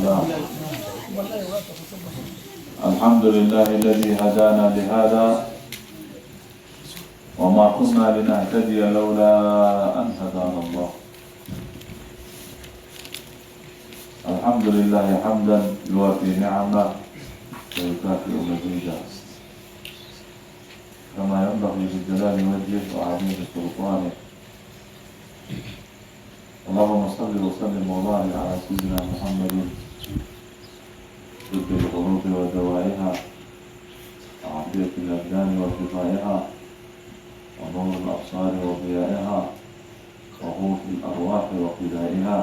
لله. الحمد لله الذي هدانا لهذا وما كنا لنهتدي لولا أن هدانا الله. الحمد لله حمدا يوافي نعمه ويكافئ مزيدا كما ينبغي لجلال وجهه وعظيم سلطانه. اللهم صل وسلم وبارك على سيدنا محمد طب القلوب ودوائها، وعافية الأبدان وشفائها، ونور الأبصار وضيائها، وغوث الأرواح وقذائها.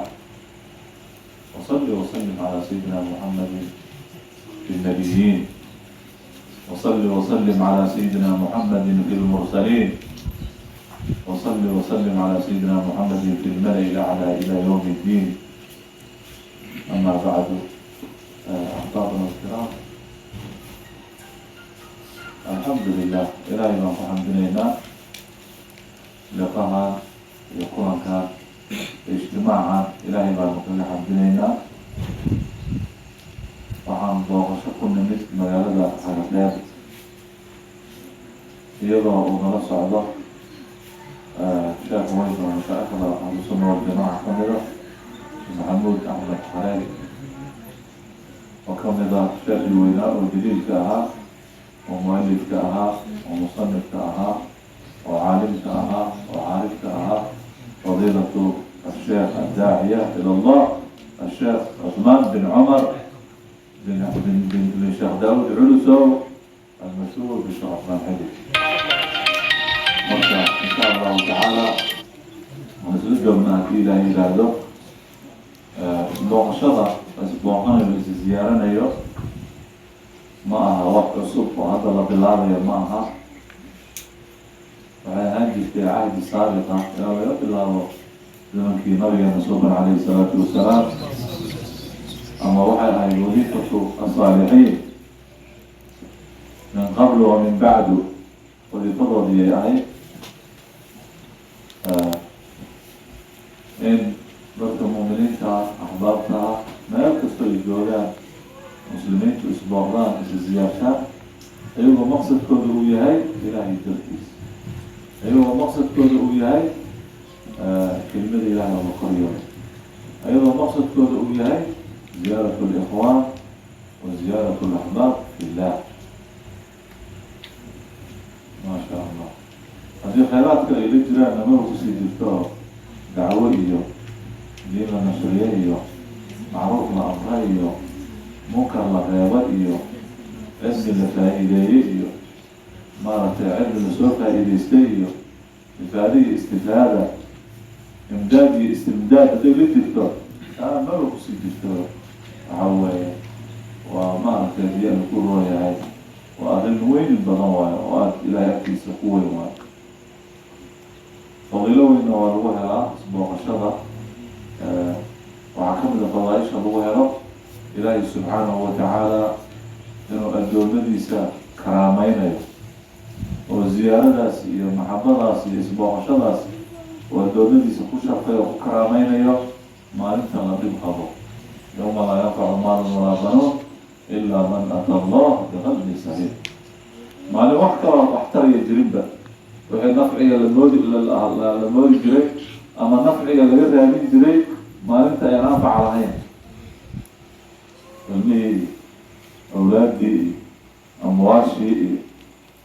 وصل وسلم على سيدنا محمد في النبيين، وصل وسلم على سيدنا محمد في المرسلين، وصل وسلم على سيدنا محمد في الملأ الأعلى إلى يوم الدين. أما بعد، أحبابنا الكرام، الحمد لله. Ilaahay baan ku xamdinaynaa liqahan iyo kulankan, ijtimaacan Ilaahay baanu kaga xamdinaynaa. Waxaan booqasho ku nimid magaalada Xagadheer, iyadoo uu nala socdo sheekh weyn oo mashaaikhda Ahlusunna Waljamaaca ka mida, Maxamuud Axmed Xareer, oo ka mida sheekhii weynaa oo jaliilka ahaa, oo mualifka ahaa, oo musanifka ahaa, oo caalimka ahaa, oo caarifka ahaa, fadiilatu الsheekh الdaaciya ilى Allah, الsheekh Cثmaan bin Cumar bin Sheekh Daawud Culusow, almashhuur bisheekh Cثmaan Xidig. Marka, insha Allahu tacaala, waan isla joognaa haddii Ilaahay yidhaahdo. Booqashada isbooqanayo, is ziyaaranayo, ma aha wax cusub oo hadda la bilaabayo, ma aha. Waxay ahaan jirtay cahdi saabiqa, ilaa laga bilaabo zamankii nabigeena suuban calayhi salaatu wasalaam, ama waxay ahayd wadiifatu asaalixiin min qabl wa min bacdu. Wadiifadoodii ay ahayd in dadka muuminiinta ah, axbaabta ah, meel kastoo ay joogaan muslimiintu isbooqdaan, isa ziyaartaan, iyagoo maqsadkooda uu yahay Ilaahay dartiis, iyagoo maqsadkooda uu yahay kelimada Ilahay oo la koryeelo, iyadoo maqsadkooda uu yahay ziyaarat likhwaan wa ziyaarat alaxbaab fillah. Maa sha Allah, haddii khayraadka ay la jiraan namaba kusii jirto, dacwo iyo diin la nashriye iyo macruuf la amre iyo munkar la reebo iyo cilmi la faa'iideeye iyo maaragtay cilmi lasoo faa'iideystay iyo ifaada iyo istifaada, imdaad iyo istimdaad hadday la jirto, taa maba kusii jirto. Waxa weeye, waa maaragtay hadii ala ku rooyahay, waa arrin weynin badan waayo oo aada Ilaahay agtiisa ku weyn waayo. Fadiilo weynna waa lagu helaa isbooqashada. Waxaa ka mid a fadaaisha lagu helo Ilaahay subxaanahu watacaala inuu addoommadiisa karaameynayo, oo ziyaaradaas iyo maxabadaas iyo isbooqashadaas oo addoommadiisa ku sharfay oo ku karaameynayo maalinta la dhib qabo, yowma laa yanfacu maalun walaa banuun ilaa man ata Allah biqalbi saliim. Maalin wax kaloo waxtaraya jirinba, wixii nafciga lamoodi la moodi jiray ama nafciga laga raadin jiray, maalinta ayaan anfac lahayn. Ilmihii iyo awlaaddii iyo amwaashii iyo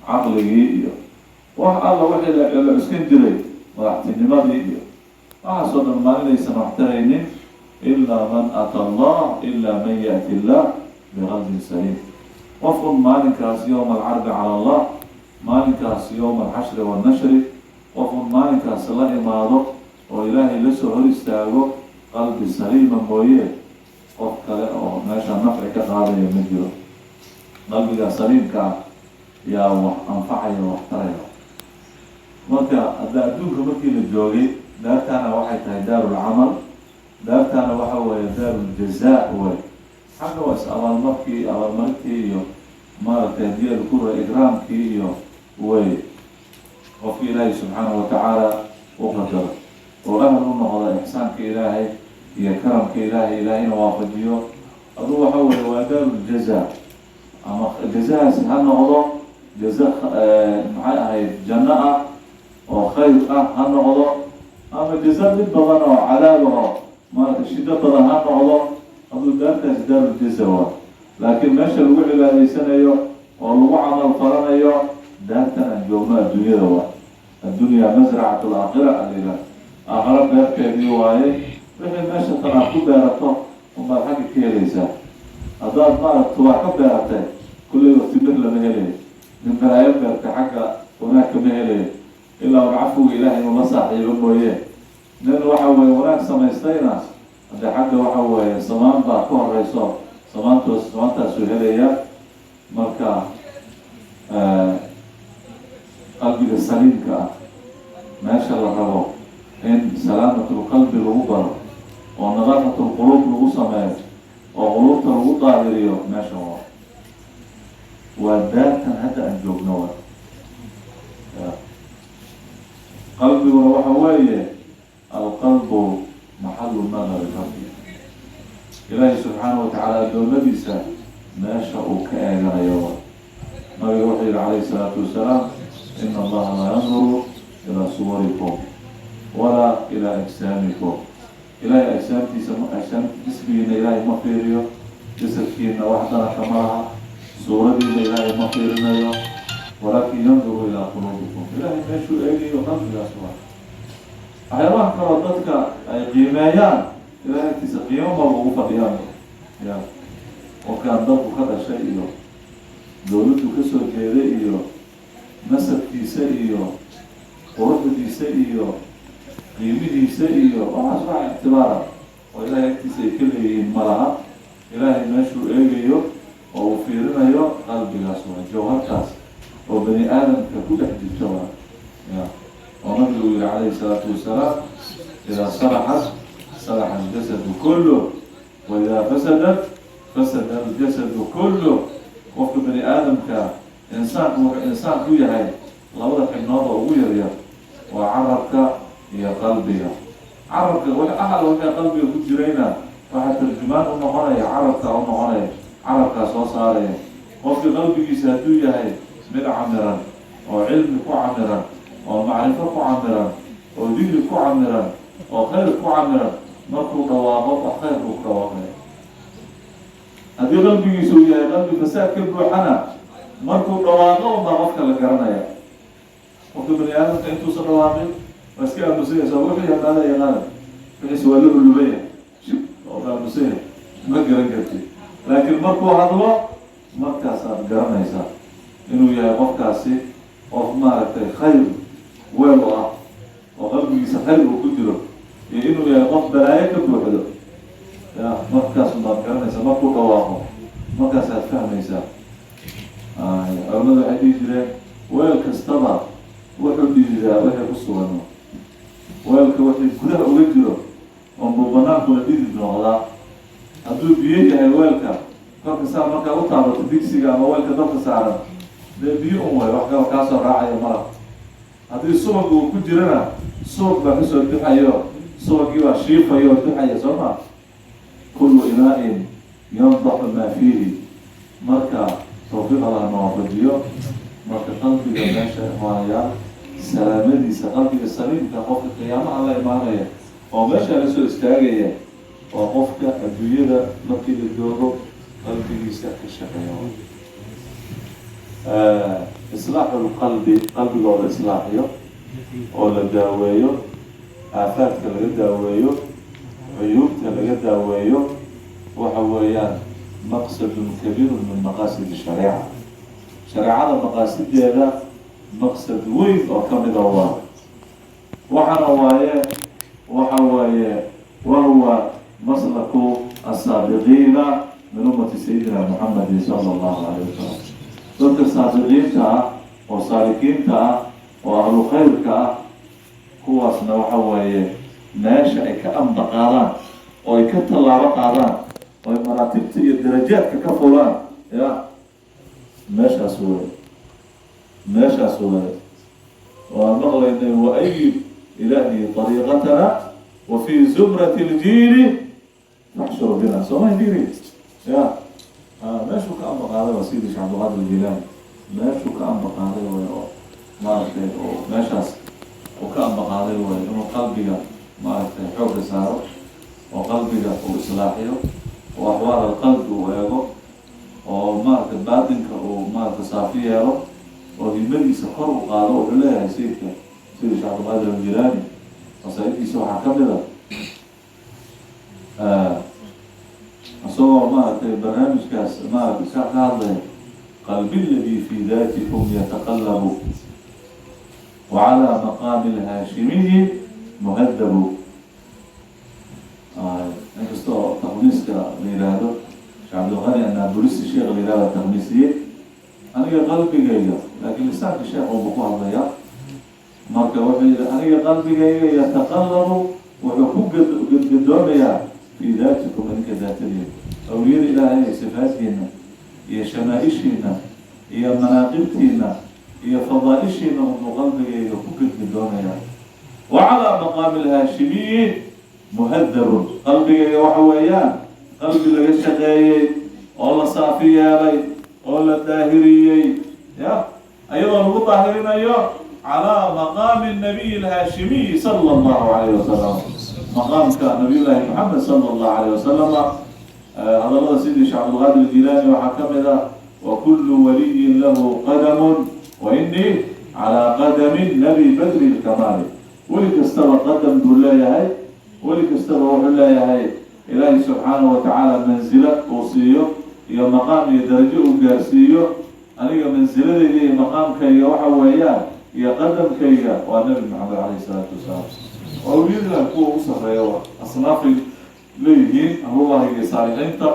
caqligii iyo wax alla wixii la cuskan jiray, madaxtinimadii iyo waxaasoo dhan, maalinaysan waxtaraynin ilaa man ata Allah, ilaa man yaأti illah biqalbin saliim. Qof un maalinkaas, yowma alcardi cala Allah, maalinkaas yowma alxashri wannashri, qof un maalinkaas la imaado oo Ilaahay la soo hor istaago qalbi saliima mooye, qof kale oo meesha nafci ka qaadaya ma jiro. Qalbiga saliimka ah yaa wax anfacaya, wax taraya. Marka hadda adduunka markii la joogay, daartaana waxay tahay daarulcamal, daartaana waxa weeye daaruljazaa wey. Xagga waa is abaalmarkii, abaalmarintii iyo maaragtay hadii alkura ikraamkii iyo wey. Qofki Ilaahay subxaanahu watacaala u qadaro oo ahal u noqda ixsaanka Ilaahay iyo karamka Ilaahay, Ilaahayna waafajiyo. Aduu waxa weye waa daaruljaza, ama jazahaasi ha noqdo jaza maxay ahayd, janno ah oo khayr ah ha noqdo, ama jaza dhib badan oo cadaab aho maarata shido badan ha noqdo. Aduu daartaasi daaruljaza waa, laakiin meesha lagu cibaadaysanayo oo lagu camal falanayo daartan aan joogno adduunyada waa. Addunya masracat alaakhira alila, aakhiro beerkeedii waaye. Wixii meesha tan aad ku beerato unbaad xagga ka helaysaa. Haddaad maarata tubaax ka beeratay, kulley timir lama helayo. Nin balaayo beertay xagga wanaag kama helayo, ilaa un cafuga Ilahay inuu la saaxiibo mooye. Nin waxa weye wanaag samaystayna haddee xagga waxa weeye samaan baa ka horeyso, samaantoos samaantaasuu helaya. Marka qalbiga saliimka ah, meesha la rabo in salaamatulqalbi lagu baro oo nadaafatulquluub lagu sameeyo oo quluubta lagu daahiriyo, meesha waa daartan hadda aan joogno. Wa qalbiguna waxa weeye alqalbu maxalu nadari rabbi, Ilaahi subxaanahu watacaala addoomadiisa meesha uu ka eeganayo. Nabiga wuxuu yihi calayhi isalaatu wasalaam: "Ina Allaha laa yanduru ilaa suwarikum walaa ilaa ajsaamikum." Ilahay ajsaamtiisa, ajsaam jismigiina Ilaahay ma fiiriyo, jasadkiina wax dana kama laha, suuradiina Ilaahay ma fiirinayo. Walaakin yanduru ilaa quluubikum. Ilaahay meeshuu eegayo qalbigaas waa. Waxyaabaha kaloo dadka ay qiimeeyaan Ilahay agtiisa qiimo maba ugu fadhiyaan. Ya qofkaan dalku ka dhashay iyo dowladdu kasoo jeeday iyo nasabkiisa iyo quruxdiisa iyo qiimihiisa iyo waxaas, wax ictibaara oo Ilahay agtiisa ay ka leeyihiin ma laha. Ilaahay meeshuu eegayo oo uu fiirinayo qalbigaas waa, jawharkaas oo bani aadamka ku dhex jirta waa ya, oo nabigu uu yihi calayhi salaatu wasalaam: "Idaa salaxat salaxa aljasadu kulluh, wa idaa fasadat fasada aljasadu kulluh." Qofka bani aadamka, insaanku wuxuu insaan ku yahay labada xibnood oo ugu yaryar, waa carabka iyo qalbiga. Carabka axal wixii qalbiga ku jirayna waxaa tarjumaan u noqonaya carabka u noqonaya, carabkaa soo saaraya. Qofka qalbigiisa hadduu yahay mid camiran oo cilmi ku camiran oo macrifo ku camiran oo digri ku camiran oo khayr ku camiran, markuu dhawaaqo wax khayr buu ku dhawaaqaya. Haddii qalbigiisa uu yahay qalbi fasaad ka buuxana, markuu dhawaaqo unbaa qofka la garanaya. Qofka bani aadamka intuusan dhawaaqin waa iska aamusanyaysa, wuxuu yaqaana yaqaana, wixiise waa la hulubaya, shib oo aamusanya, ma garan kartid. Laakiin markuu hadlo, markaasaad garanaysaa inuu yahay qofkaasi qof maaragtay khayr weel u ah oo qalbigiisa khayr uu ku jiro, iyo inuu yahay qof balaayo ka buuxdo. Ya markaas baad garanaysaa, markuu dhawaaqo markaasaad fahmaysaa. Culamadu waxay dhihi jireen: weel kastaba wuxuu dhididaa wixii ku sugan. Weelka wixii gudaha uga jiro oonbuu banaankuna dhidid noqdaa. Hadduu biyo yahay weelka, korka saa markaa u taabato digsiga ama weelka dabka saaran, dee biyo un way, wax kalo kaasoo raacayo mala. Haddii subag uu ku jirana, subag baa kasoo duxayo, subagii baa shiifayo oo duxaya, soo ma? Kullu inaa-in yandaxu maa fiihi. Marka tawfiiq Allah na waafajiyo. Marka qalbiga meesha imaanayaa salaamadiisa, qalbiga saliimka, qofka qiyaamaha la imaanaya oo meesha la soo istaagaya waa qofka adduunyada markii la joogo qalbigiisa ka shaqeeya. Islaaxu lqalbi, qalbigooda islaaxiyo oo la daaweeyo, aafaadka laga daaweeyo, cuyuubta laga daaweeyo, waxa weeyaan maqsadun kabiirun min maqaasidi shareeca. Shareecada maqaasideeda maqsad weyn oo kamida waa waxaana waaye, waxa waaye wahuwa maslaku asaabiqiina min ummati sayidina Muxamedin sala Allahu alayh wasalam. Dadka saabiqiinta ah oo saalikiinta ah oo ahlu khayrka ah, kuwaasna waxa weeye meesha ay ka amba qaadaan oo ay ka tallaabo qaadaan oo ay maraatibta iyo darajaadka ka fulaan, ya meeshaas wey, meeshaas wey. Waan maqlaynay: "Waayid ilaahi طariiqatana wa fi zumrati ljiili faxshur bina." Soo ma diri? Ya meeshuu ka ambaqaaday waa Sayidi Sheekh Cabdulqaadir Jilaani, meeshuu ka ambaqaaday way oo maaragtay oo meeshaas uu ka ambaqaaday way inuu qalbiga maaragtay xoogga saaro oo qalbiga uu islaaxiyo oo axwaal alqalbi uu eego oo maaragtay baatinka uu maaragtay saafi yeelo oo himadiisa kor u qaado. Wuxuu leeyahay sayidka, Sayid Sheekh Cabdulqaadir Aljilaani, qasaa-idkiisa waxaa ka mid a isagoo maaragtay barnaamijkaas maaragtay ka hadlaya: "Qalbi aladi fi datikum yataqallabu wacalى maqaami alhaashimiyi muhadabu." Inkastoo taqmiiska la yidhaahdo, Sheekh Cabdilqani Annaabulisi sheekh la yihahdo taqmiisiye, aniga qalbigayga, laakiin lisaanka sheekh unba ku hadlaya. Marka wuxuu yihi: aniga qalbigayga yataqallabu, wuxuu ku gadgadoomayaa, fii daatikum, idinka daatadiina, awliyada Ilaahay ay sifaadkiina iyo shamaa-ishiina iyo manaaqibtiina iyo fadaaishiina unbuu qalbigayga ku gadgadoomayaa. Wa calaa maqaami alhaashimiyi muhadabun. Qalbigayga waxa weeyaan qalbi laga shaqeeyey oo la saafi yeelay oo la daahiriyey, ya ayadoo lagu daahirinayo calaa maqaami nabiy alhaashimiyi sala allahu alayh wasalam, maqaamka Nabiyullaahi Maxamed sala allahu alayh wasalama. Hadallada sidii Sheekh Cabdulqaadir Jilaani waxaa ka mid ah: "Wakulu waliyin lahu qadamun wa inii calaa qadami nabi badri lkamaali." Weli kastaba qadam buu leeyahay, weli kastaba wuxuu leeyahay Ilaahay subxaanahu watacaala mansilo uu siiyo iyo maqaam iyo darajo uu gaarsiiyo. Aniga mansiladayda iyo maqaamkayga waxa weeyaan iyo qadamkayga waa Nabi Maxamed calayhi isalaatu wasalaam. Awliyada kuwa ugu sarreeya waa asnaafay leeyihiin ahlullahi iyo saalixiinta,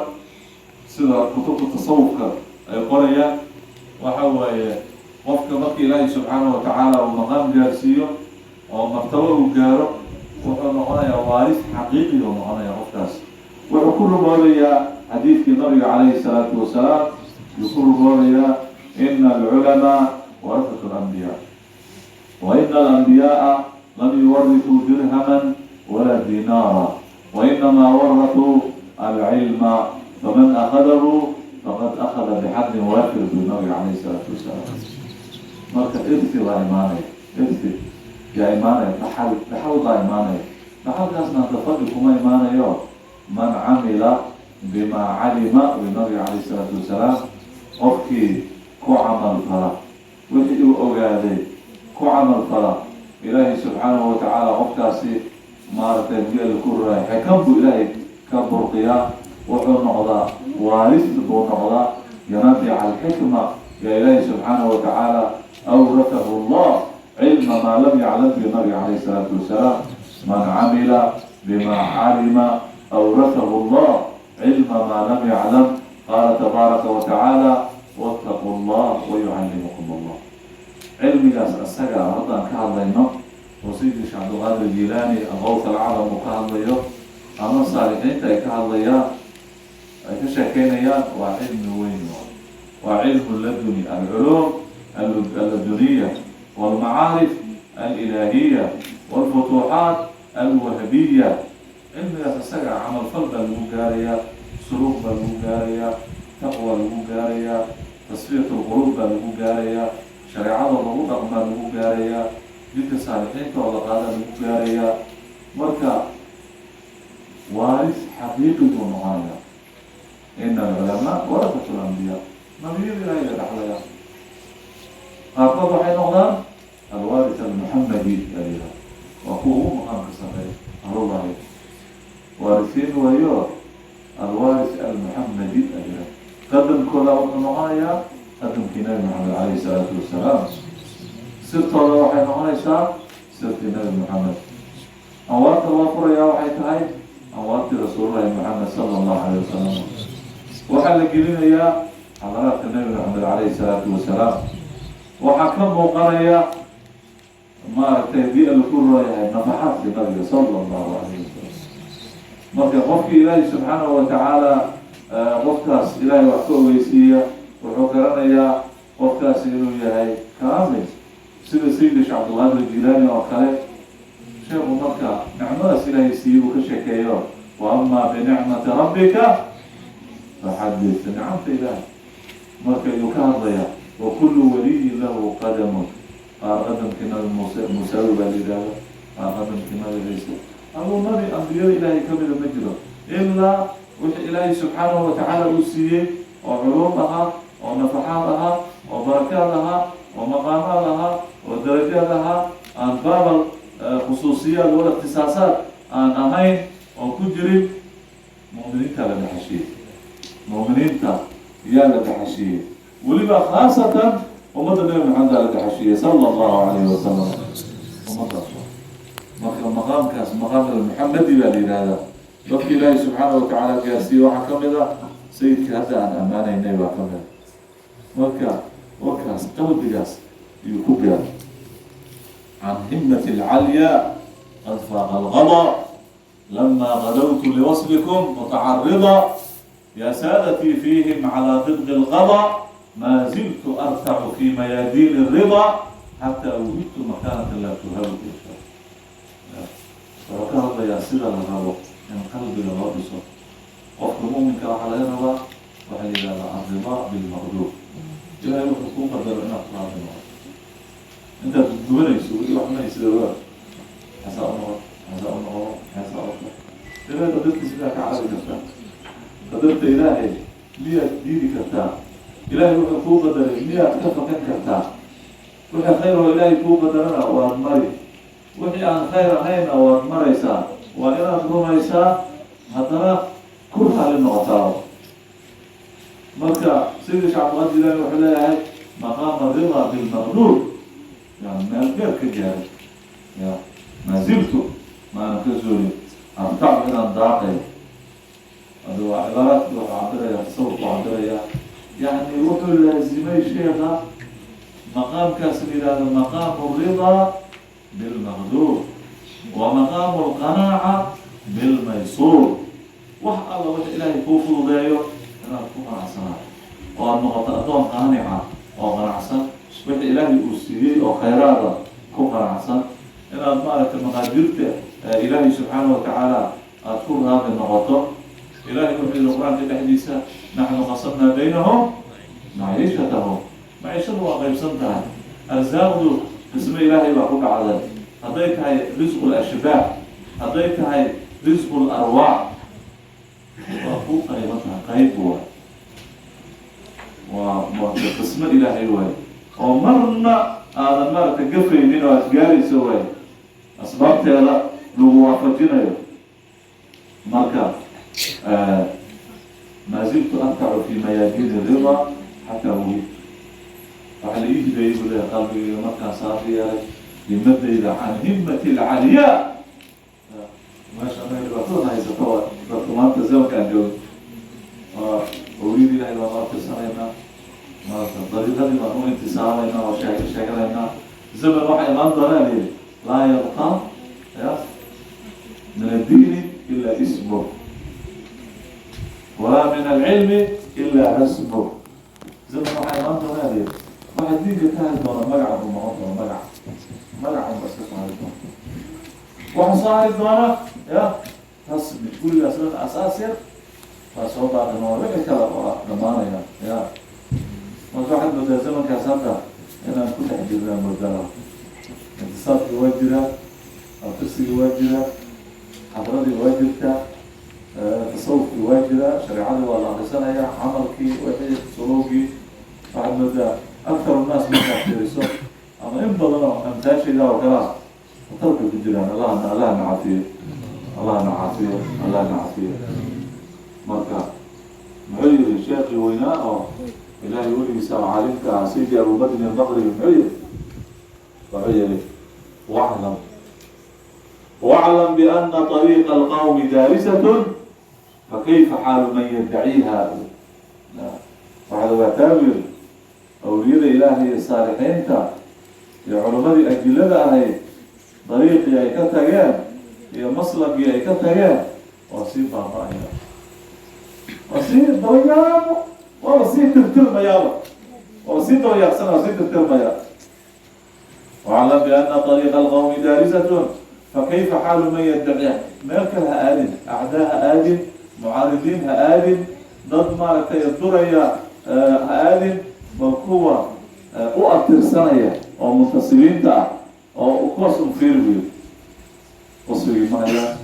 sida kutubta tasawufka ay qorayaan. Waxa waaye qofka marka Ilaahay subxaanahu watacaala uu maqaam gaarsiiyo oo martabo uu gaaro, wuxuu noqonayaa waaris xaqiiqi uu noqonaya. Qofkaas wuxuu ku rumoobayaa xadiidkii nabiga calayhi salaatu wasalaam, yuu ku rumoobayaa: "Ina alculamaa warasatu alambiyaa, wa ina alambiyaaa lam yuwarituu dirhaman walaa dinaara, wa inamaa waratuu alcilma, faman akhadahu faqad akhada bixaddin waafir," buu nabiga calayhi salaatu wasalaam. Marka irsi baa imaanaya, irsi yaa imaanaya, dhaxal, dhaxal baa imaanaya. Dhaxalkaasna hadda fadhi kuma imaanayo. "Man camila bimaa calima," buu nabiga calayhi salaatu wasalaam, qofkii ku camal fala wixii uu ogaaday ku camal fala, Ilaahay subxaanahu watacaala qofkaasi maaragtay geel ku raay xikam buu Ilaahay ka burqiyaa, wuxuu noqdaa waaris buu noqdaa. Yanabica alxikma yaa Ilaahay subxaanahu watacaala awratahu Allah cilma maa lam yaclam bi nabiga calayhi salaatu wasalaam. "Man camila bima calima awratahu Allah cilma maa lam yaclam." Qaala tabaaraka wa tacaala: "Wattaquu Allah wayucallimukum Allah." Cilmigaas asaga haddaan ka hadlayno oo Sayidi Sheekh Cabdulqaadir Jilaani Alqawt alcadam uu ka hadlayo ama saalixiinta ay ka hadlayaan, ay ka sheekeynayaan, waa cilmi weyn, waa cilmu laduni, alculuum alladuniya walmacaarif alilaahiya walfutuuxaat alwahbiya. Cilmigaas isaga camalfal baa lagu gaarayaa, suluuq baa lagu gaarayaa, taqwa lagu gaarayaa, tasfiyat lquluub baa lagu gaarayaa, shareecada lagu dhaqmaa lagu gaarayaa, jidka saalixiinta oo la qaada lagu gaarayaa. Marka waaris xaqiiqi buu noqonayaa. "Ina alculamaa warasatu lambiyaa." Nabiyada Ilahay bay dhaxlayaa. Qaarkood waxay noqdaan alwaaris almuxamadi aliha, waa kuwa ugu maqaamka sarreeya ahlullahi, waarisiin wayo alwaaris almuxamadi aliha. Qadamkooda wuxuu noqonayaa qadamkii Nabi Maxamed calayhi salaatu wasalaam, sirtooda waxay noqonaysaa sirtii Nabi Maxamed. Anwaarta loo furayaa waxay tahay anwaartii Rasuulullahi Maxamed sala allahu alayh wasalam. Waxaa la gelinayaa xadaraadka Nabi Maxamed calayhi salaatu wasalaam. Waxaa ka muuqanaya maaragtay hadii alla ku rooyahay nafaxaadkii nabiga sala allahu alayh wasalam. Marka qofkii Ilaahay subxaanahu watacaala qofkaas Ilaahay wax ka ogeysiiya, wuxuu garanayaa qofkaasi inuu yahay kaamil, sida Sayidi Sheekh Cabdulqaadir Jilaani oo kale. Sheekhu marka nicmadaas Ilaahay siiyey buu ka sheekeeyo: "Wa amaa binicmati rabbika." Faxadith nicamta Ilaah marka ayuu ka hadlayaa. Wa kullu waliyin lahu qadamun. Qaar qadamkii Nabi Muuse Muusaawi baa la yidhahda, qaar qadamkii Nabi Ciise. Aduu nabi ambiyada Ilaahay ka mida ma jiro ilaa wixii Ilaahay subxaanahu watacaala uu siiyey oo culuum ahaa, oo nafaxaad ahaa, oo barakaad ahaa, oo maqaamaad ahaa, oo darajaad ahaa, aan baabal khusuusiyaad wal ikhtisaasaad aan ahayn oo ku jirin. Mu'miniinta la dhaxashiiyey, mu'miniinta yaa la dhaxashiiyey, weliba khaasatan ummadda Nabi Maxamed aa la dhaxashiiyey, sala Allahu calayhi wasalam, ummaddaas. Marka maqaamkaas maqaam almuxamedi baa la yidhahdaa. Dadka Ilaahay subxaana watacaala gaarsiiyey waxaa ka mid ah sayidka hadda aan ammaanaynay baa ka mid a. Marka warkaas qalbigaas ayuu ku gaaray. Can himati alcalya qad faaqa alqada lama gadawtu liwaslikum mutacarida ya saadatii fiihim calى طibqi اlqada ma ziltu artacu fi mayaadiin الrida xataa wujidtu makaanata laa tuhabu. Wuxuu ka hadlayaa sida la rabo in qalbiga loo dhiso. Qofka muminka waxaa laga rabaa waxaa la yidhahdaa alridaa bilmaqduur. Ilahay wuxuu kuu qadaro inaad ku raadi noqoto. Intaad gubanayso weli wax ma haysida, waa xasaa u noqon, xasaa u noqo, xasaa u noqo. Ilahay qadartiisa miyaa ka carabi kartaa? Qadarta Ilaahay miyaad diidi kartaa? Ilaahay wuxuu kuu qadaray miyaad ka fakan kartaa? Wixii khayr oo Ilaahay kuu qadarana waad mari, wixii aan khayr ahayna waad maraysaa. Waa inaad rumaysaa, haddana ku raali noqotaa. Marka sidii Sheekh Cabdiqaadir Jilaani wuxuu leeyahay maqaama rida bilmaqduur yani meel dheer ka gaaray. Ya maa ziltu, maana ka zuulin, artacu inaan daaqayo. Hada waa cibaaraadki wuxuu cabiraya, tasawurku cabiraya. Yani wuxuu laazimay sheeka maqaamkaas la yihahdo maqaamu ridaa bilmaqduur wa maqaamu alqanaaca bilmaysuur. Wax alla wax Ilaahay kuu fududeeyo inaad ku qanacsanaato oo aada noqoto addoon qaanica oo qanacsan, wixii Ilaahay uu siiyey oo khayraada ku qanacsan, inaad maaragtay maqaadirta Ilaahay subxaana watacaala aada ku raadi noqoto. Ilahay wuxuu yihi Qur-aanka dhexdiisa: naxnu qasamnaa baynahum maciishatahum. Maciishadu waa qaybsan tahay, arsaaqdu qismo Ilaahay baa ku dhacday. Hadday tahay risqu lashbaac, hadday tahay risqu larwaax, waa ku qayban tahay. Qayb waay, waa qismo Ilaahay waay oo marna aadan maaragtay gafaynin oo aad gaarayso waay, asbaabteeda lagu waafajinayo. Marka maa ziltu artacu fi mayaadiin rida xataa wuhibtu, waxaa la ii hibeeyey buu leeyahay qalbigayga markaan saafi yeelay himadayda. Can himati alcaliyaa, meesha anaga dhibaatada haysato waa dadka maanta zamankaan joogo. Waa owliyada Ilahay baan u abtirsanaynaa, maarata dariiqadii baan u intisaabaynaa oo sheeganaynaa. Zaman waxaa imaan doonaa layidhi laa yabqa ya min addiini ila ismuh walaa min alcilmi ila rasmuh. Zaman waxaa imaan doonaa layidhi waxaa diinka ka hari doona magaca buu noqon doona, magac magac unba iska soo hari doona. Waxa soo hari doona ya rasmi gurigaas dhan asaas yar baa soo baaqi noqon, wixii kale waa dhamaanaya. Ya marka waxaad moodaa zamankaas hadda inaan ku dhex jirnaa. Moodaa intisaabkii waa jiraa, abtirsigii waa jiraa, xadradii waa jirtaa, tasawufkii waa jiraa, shareecadii waa la akrisanaya, camalkii wixii suluugii. Waxaad moodaa akthar nnaas markaad fiiriso ama in badan oo amtaashayda oo kalea khatarka ku jiraan. Allahna Allahna caafiyo, Allahna caafiyo, Allahna caafiyo. Marka muxuu yihi sheekii weynaa oo Ilaahay weligiisa oo caalimka ah, Sayidi Abubakrin Albaqri? Muxuu yihi? Wuxuu yihi: waclam, waclam biana طariiqa alqawmi daarisatun, fakayfa xaalu man yaddaciiha. Waxaad ogaataa buu yihi awliyada Ilaahay iyo saalixiinta iyo culammadii ajilada ahayd dariiqii ay ka tageen iyo maslagii ay ka tageen waa sii baaba-aya, waa sii dabayaabo, waaba sii tirtirmayaaba, waaba sii dabayaabsana, waa sii tirtirmaya. Waclam biana طariiqa alqawmi daarisatun, fakayfa xaalu man yaddaciha. Meel kale ha aadin, acdaa ha aadin, mucaaridiin ha aadin. Dad maaragtay duraya ha aadin, bal kuwa u abtirsanaya oo muntasibiinta ah oo kuwaas un fiiri buu yidhi. Wasfigii ma hayaan,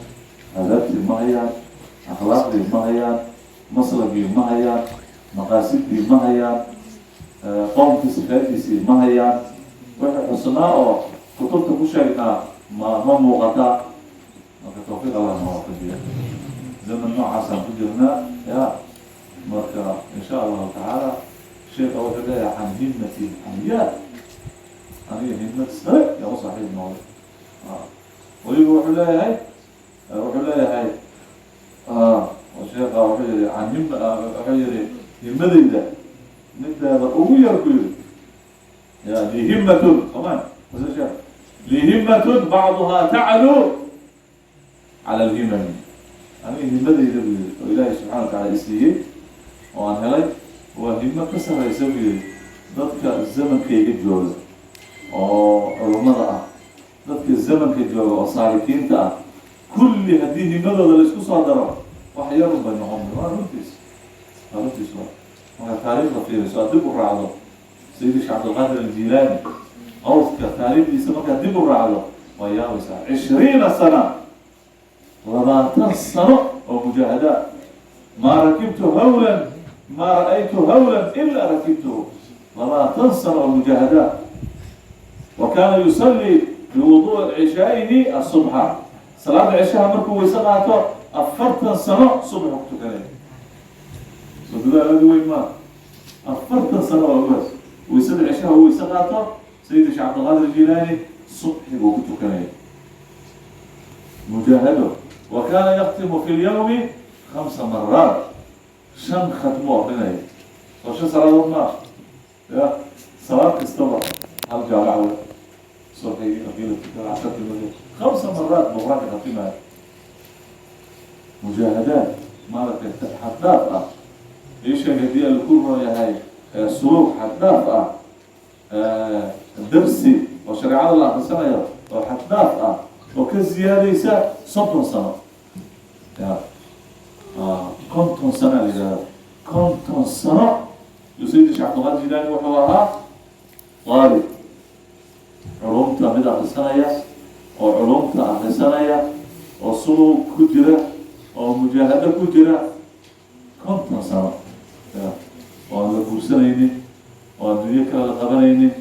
aadaabtii ma hayaan, akhlaaqdii ma hayaan, maslagii ma hayaan, maqaasidii ma hayaan, qowmkii sifaadiisii ma hayaan, wixii xusnaa oo kutubta ku sheegnaa ma muuqataa. Marka tawfiiq Allah na waafajiya. Zaman noocaasaan ku jirnaa ya. Marka insha Allahu tacaala sheekha wuxuu leeyahay can himmati xamiyaad, aniga himmad sare yaa u saaxiib noqday. Weliba wuxuu leeyahay sheekha, wuxuu yihi can him, wuxuu yihi himmadeyda mideeda ugu yar ku yiri ya lii himmatun sooma mase sheekh, lii himmatun bacduhaa taclu cala alhimami. Aniga himmadeyda buu yihi oo Ilaahay subxana wa tacala isiiyey oo aan helay waa himo ka sarreysa buu yihi dadka zamankayga jooga oo culummada ah, dadka zamanka jooga oo saalikiinta ah kulli haddii himadooda la isku soo daro wax yarun bay noqon. Waa runtiis, waa runtiis. Waa markaa taariikhda fiiriso, aad dib u raacdo Sayidi Sheekh Cabdilqaadir Aljilaani qawska taariikhdiisa, markaad dib u raacdo waa yaabaysaa. 20 sana, 20 sano oo mujaahadaat. Maa rakibtu hawlan, maa ra'aytu hawlan ilaa rakibtuhu. 20 sano oo mujaahadaat. Wa kaana yusallii biwuduءi cishaa'ihi asubxa. Salaada cishaha markuu weyse qaato 40 sano subaxu ku tukanaya. Soo dadaal aada weyn maa? 40 sano waa ugaas. Weysada cishaha uu weyse qaato Sayidi Sheekh Cabdilqaadir Jilaani subxi buu ku tukanaya, mujaahado. Wa kaana yaktimu fi lyawmi khamsa maraat, shan khatmo akrinaya, soo shan salaadood maa ya? Salaad kastaba hal jaamac wey, subxigii markii la tukado, casharkii markii, khamsa maraat buu qur-aanka khatimaya. Mujaahadaad maaragtay xad-dhaaf ah ii sheeg haddii ala ku roon yahay, suluuk xad-dhaaf ah, darsi oo shareecada la akrisanayo oo xad-dhaaf ah oo ka ziyaadaysa 30 sano ya 50 sano la yidhahda. 50 sano yusayidi Sheekh Cabdilqaadir Jilaani wuxuu ahaa qaalib culumta, mid akrisanaya oo culumta akrisanaya oo suluug ku jira oo mujaahado ku jira 50 sano ya, oo aan la guursanaynin, oo aan dunyo kale la qabanaynin,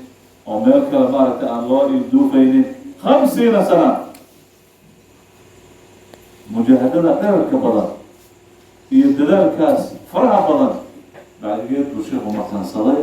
oo meel kale maaragtay aan loo ilduufaynin. 50 sana mujaahadada dherarka badan iyo dadaalkaas faraha badan bacdigeed buu sheekhu makansaday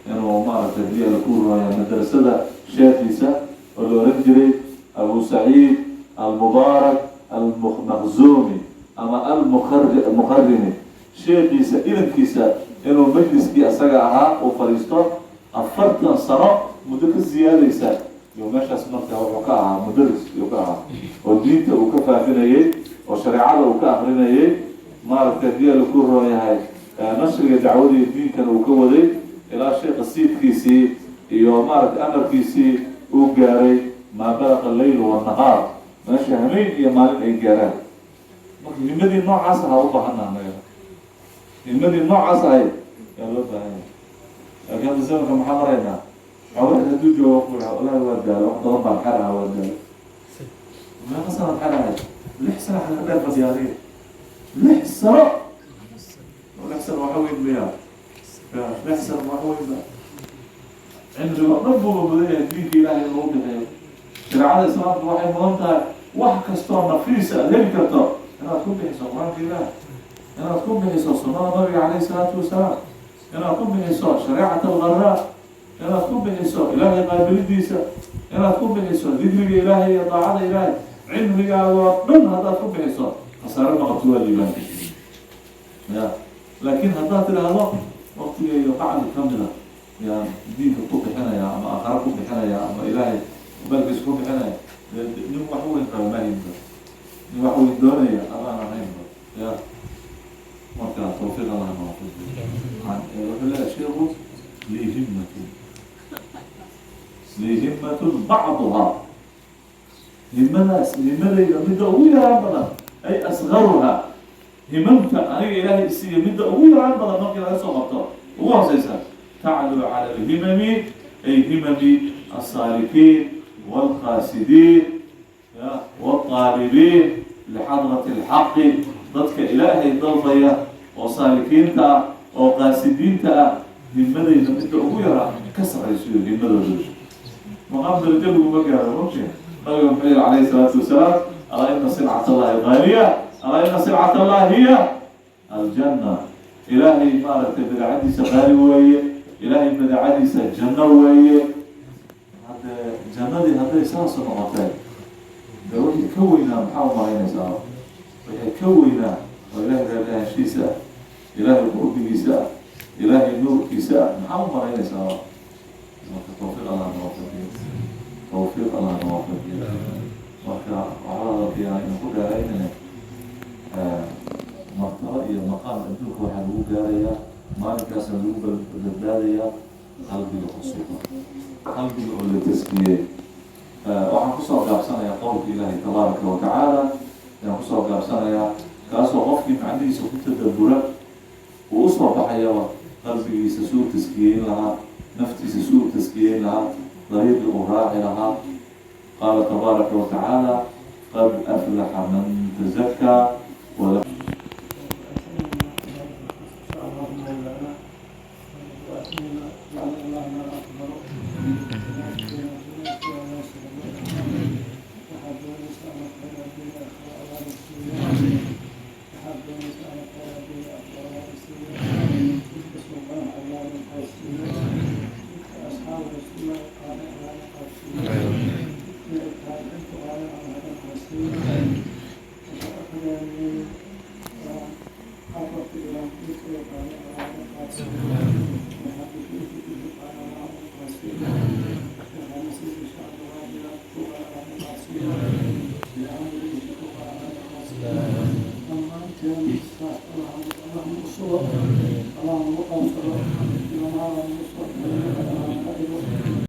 inuu maaragtay biyaha ku rooya madrasada sheekhiisa oo la oran jiray Abu Saciid Almubaarak Almaqzumi ama Almuqarini, sheekhiisa idankiisa inuu majliskii asaga ahaa uu fadhiisto 40 sano muddo ka ziyaadaysa. Iyo meeshaas marka wuxuu ka ahaa mudaris iyuu ka ahaa oo diinta uu ka faafinayey oo shareecada uu ka akrinayey, maaragtay haddii ala ku roon yahay, nashriga dacwada iyo diinkana uu ka waday ilaa sheekha siidkiisii iyo maaragtay amarkiisii uu gaaray maa balaqa alleylu wannahaar, meesha hameen iyo maalin ay gaaraan. Marka himadii noocaas ahaa u baahana anaga, himadii noocaas ahayd yaa loo baahan yahay. Laakiin hadda zamanka maxaa maraynaa? Xogaa hadduu joogo ku dhaha wallahi waa daalo, wax badan baan xeraha, waa daalo. Meeqa sanaad xerahay? 6 sano xaga dheer fadhiya adiga. 6 sano, 6 sano waxa weyn miya? 6 sano waxa weyn ba? Cimriga o dhan buuba mudan yahay diinka Ilaahay in lagu bixiyo. Shareecada Islaamku waxay mudan tahay wax kastoo nafiisa aad heli karto inaad ku bixiso Qur-aanka Ilaahay, inaad ku bixiso sunnada Nabiga calayhi salaatu wasalaam, inaad ku bixiso shareecat algharaa, inaad ku bixiso Ilaahay qaabilidiisa, inaad ku bixiso dikriga Ilaahay iyo daacada Ilaahay. Cimrigaaga oo dhan haddaad ku bixiso khasaare ma qabto, waa liibaan ya. Laakiin haddaad tidhaahdo waqtigayga bacdi ka mida yaan diinka ku bixinaya ama aakhara ku bixinaya ama Ilaahay maalkiisa ku bixinaya, nin wax weyn qaba mahinba, nin wax weyn doonaya adaan ahaynba ya. Marka tawfiiq Allah nawaafajiyo. Wuxuu leeyahay sheikhu lii himmatun, lii himmatun bacduhaa, himadaas himadayda midda ugu yaraan badan ay asgaruha. Himamta aniga Ilaahay isiiya midda ugu yaraan badan markii laga soo qabto ugu hooseysa, tacluu cala alhimami, ay himami alsaalikiin waalqaasidiin waalطaalibiin lixadrati alxaqi. Dadka Ilaahay dalbaya oo saalikiinta ah oo qaasidiinta ah, himadayda midda ugu yaraa ka sarraysiyo himadooda. Maqaam darajo laguma gaaro mumkin. Nabiga muxuu yihi calayhi salaatu wasalaam? Alaa ina silcat Allahi qaaliya, alaa ina silcat Allahi hiya aljanna. Ilaahay maaragtay badeecadiisa qaali weeye, Ilaahay badeecadiisa janno weeye. Haddee jannadii hadday saasu noqotay, de wixii ka weynaa maxaa u malaynaysaa? Wixii ka weynaa oo Ilahay raali ahaanshiisa ah, Ilaahay qurbigiisa ah, Ilaahay nuurkiisa ah, maxaa u malaynaysaa? Marka tawfiiq Allah nawaafajiyo, tawfiiq Allah nawaafajiyo. Marka waxba hadalkii aynu ku dheeraynayna, martaba iyo maqaam adduunka waxaa lagu gaarayaa, maalinkaasa lagu badbaadayaa, qalbiga cusuba, qalbiga oo la taskiyey. Waxaan kusoo gaabsanayaa qowlka Ilaahay tabaaraka wa tacaala ayaan kusoo gaabsanayaa, kaasoo qofkii macnihiisa ku tadabura uu usoo baxayaba qalbigiisa suu taskiyeyn lahaa, naftiisa suu taskiyeyn lahaa, dariiqii uu raaci lahaa. Qaala tabaaraka wa tacaala: qad aflaxa man tazakaa. اللهم مولانا وأتمنى جعل اللهم أكبر. Waxaad doonaysa ama khayr adduunya aakhira Allah na siiyo. Waxaad doonaysa ama khayr adduunya aakhira Allah na siiyo. Midka suuqanaha Allah na qaadsiiyo. Midka asxaabu rasuulillah qaada Allah na qaadsiiyo. Midkii ay taabiciintu qaadeen Allah na qaadsiiyo. Waxaa aqriyaayay afarta imaam midka ay qaadeen Allah na qaadsiiyo. Muxadisiinta qaada Allah na qaadsiiyo. Waxaa nasiibka shacbiga ku qaada Allah na qaadsiiyo. Caamiliinta ku qaada Allah na qaadsiiyo. Dhammaanteen saas Allah Allah nagu sugo, Allah nagu qabsado, ilmaha nagu soo Allah naga dhigo.